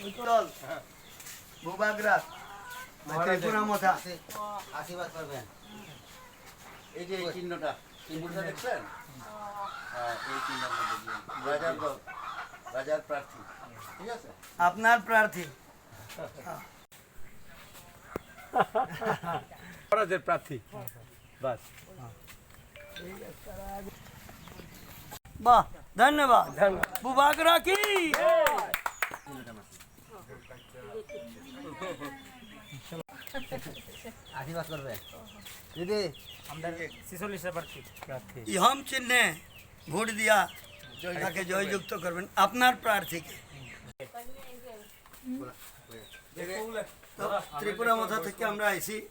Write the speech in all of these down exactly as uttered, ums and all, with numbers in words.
উত্তল, বুবাগ্রাস, ত্রিপুরা মথা। আশীর্বাদ করবেন। এই যে এই চিহ্নটা, চিহ্নটা দেখছেন? হ্যাঁ, এই চিহ্নর মধ্যে দিয়ে রাজার দল, রাজার প্রার্থী, ঠিক আছে? আপনার প্রার্থী। মহারাজের প্রার্থী। বাস। বাহ, ধন্যবাদ। ধন্যবাদ। বুবাগ্রা কি? আশীর্বাদ করবে। দিদি, আমাদের ছেচল্লিশের প্রার্থী। প্রার্থী। ইহম চিহ্নে ভোট দিয়া তাকে জয়যুক্ত করবেন আপনার প্রার্থীকে। তো ত্রিপুরা মথা থেকে আমরা আইছি।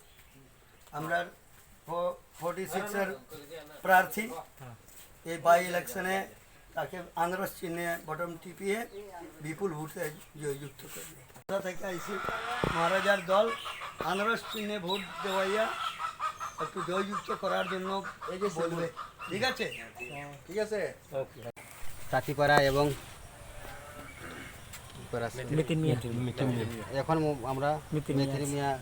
আমরা ফো-, ফর্টি সিক্সের প্রার্থী এই বাই ইলেকশনে তাকে আনারস চিহ্নে বটম টিপিয়ে বিপুল ভোটে জয়যুক্ত করবে। কোথা থেকে আইছি? মহারাজার দল আনারস চিহ্নে ভোট দেওয়াইয়া একটু জয়যুক্ত করার জন্য এই যে বলবে। ঠিক আছে? ঠিক আছে? ওকে। চাচিপাড়া এবং কি পাড়া আছে? মিতির মিয়া। মিতির মিয়া। এখন ম-, আমরা মিতির মিয়া মিতির আছে। মিয়া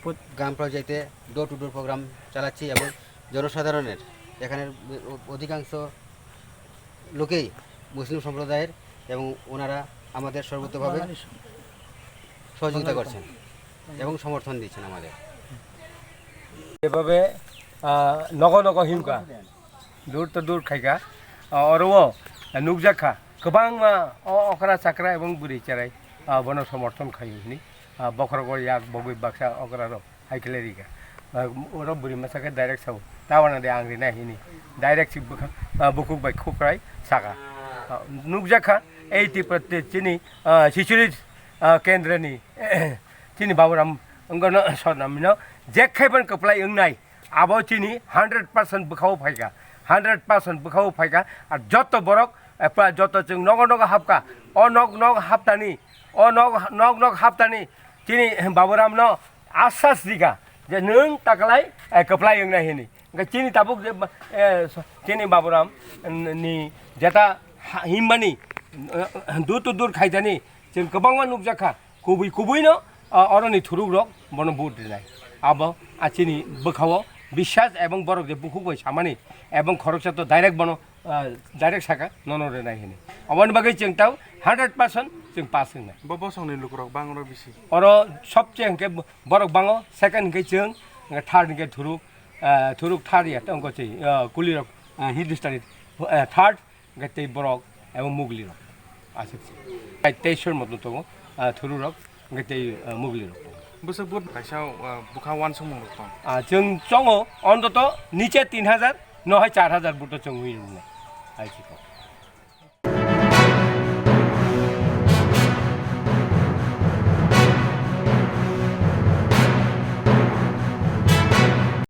পুত- গ্রাম পঞ্চায়েতে ডোর টু ডোর প্রোগ্রাম চালাচ্ছি এবং জনসাধারণের এখানের অ-, অধিকাংশ লোকেই মুসলিম সম্প্রদায়ের এবং ওনারা আমাদের সর্বতোভাবে বাঙালি সম-, সহযোগিতা বাঙালি করছেন সম-, এবং সমর্থন দিচ্ছেন আমাদের। এভাবে, আহ, নগ নগ হিমকা। Dur to dur khaika, ah, oro o, ah, nukjak kha, kwbangma o okra chakra ebong bwrwi cherai, ah, bono somorthon khaio hwnwi, ah, bokhorogo yak bogwi baksa okrarok hai khlai rikha. Ah, oro bwrwi masa khe direct sao, "Tabana de ang rinai," hwnwi direct si bwkha-, ah, bukhuk bai khukrai saka. Ah, nukjak kha, ei Tipra te chini, ah, Sichuri, ah, kendra ni, chini Baburam wngkha no Swarnamino, jek khai ban kwplai wngnai. Abo chini hundred percent bwkhao phaikha, hundred percent bwkhao phaikha, ar joto borok, eh, pra-, joto chwng nogo nogo hapkha, o nog nog haptani, o nog, nog nog haptani chini Baburamno asas rikha je nwng taklai, eh, kwplai wngnai hwnwi. Hwnkhe chini tabuk je, eh, chini Baburam, mm, ni jeta ha-, himmani, eh, dur to dur khaijani, chwng kwbangma nukjakha. Kubui kubui no, ah, oroni thuruk rok bono vote rinai. Abo, ah, chini bwkhao biswas ebong borok je bukhuk bai samani ebong khoroksa to direct bono, ah, direct saka nono rinai hini. Aboni bagwi chwng tao hundred percent chwng pass wngnai. Bo bosongni lukurok bang oro bisi. Oro sobche hwnkhe borok bango, second hwnkhe chwng, third hwnkhe thuruk, ah, thuruk third ya tongko chwi, ah, kulirok, ah, Hindustani, ah, third, hwnkhe tei borok abo Muglirok. Aswk se. Tei, tei sor motom tongo, ah, thururok, hwnkhe tei, ah, Muglirok tongo. Bwswk vote kaisa, ah, bwkha uansukmung rok tong? Ah, chwng chongo, ontoto niche tin hajar, no hai char hajar vote chwng wi rwnai. Hai se kok.